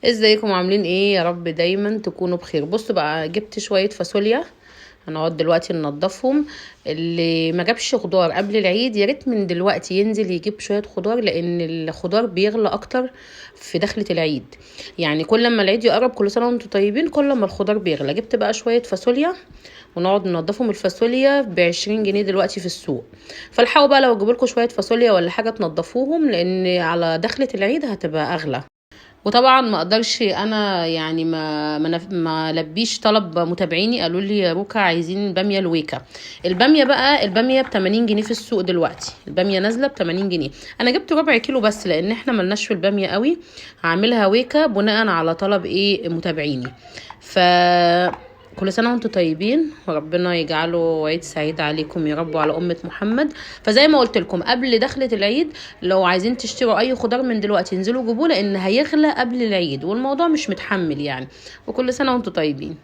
ازيكم عاملين ايه؟ يا رب دايما تكونوا بخير. بصوا بقى، جبت شوية فاصوليا، هنقعد دلوقتي ننضفهم. اللي ما جابش خضار قبل العيد يا ريت من دلوقتي ينزل يجيب شوية خضار، لان الخضار بيغلى اكتر في دخلة العيد. يعني كل ما العيد يقرب، كل سنة وانتم طيبين، كل ما الخضار بيغلى. جبت بقى شوية فاصوليا ونقعد ننضفهم. الفاصوليا ب20 جنيه دلوقتي في السوق، فالحقوا بقى لو جيبولكوا شوية فاصوليا ولا حاجة تنضفوهم، لان على دخلة العيد هتبقى اغلى. وطبعا ما اقدرش انا يعني ما لبيش طلب متابعيني، قالوا لي يا روكا عايزين باميه الويكا. الباميه بقى، الباميه ب 80 جنيه في السوق دلوقتي، الباميه نازله ب 80 جنيه. انا جبت ربع كيلو بس لان احنا ملناش في الباميه قوي، هعملها ويكا بناء على طلب ايه متابعيني. ف كل سنة وانتم طيبين، وربنا يجعله عيد سعيد عليكم يا رب وعلى أمة محمد. فزي ما قلت لكم قبل دخلة العيد، لو عايزين تشتروا أي خضار من دلوقتي انزلوا جيبوه، لأن هيغلى قبل العيد والموضوع مش متحمل يعني. وكل سنة وانتم طيبين.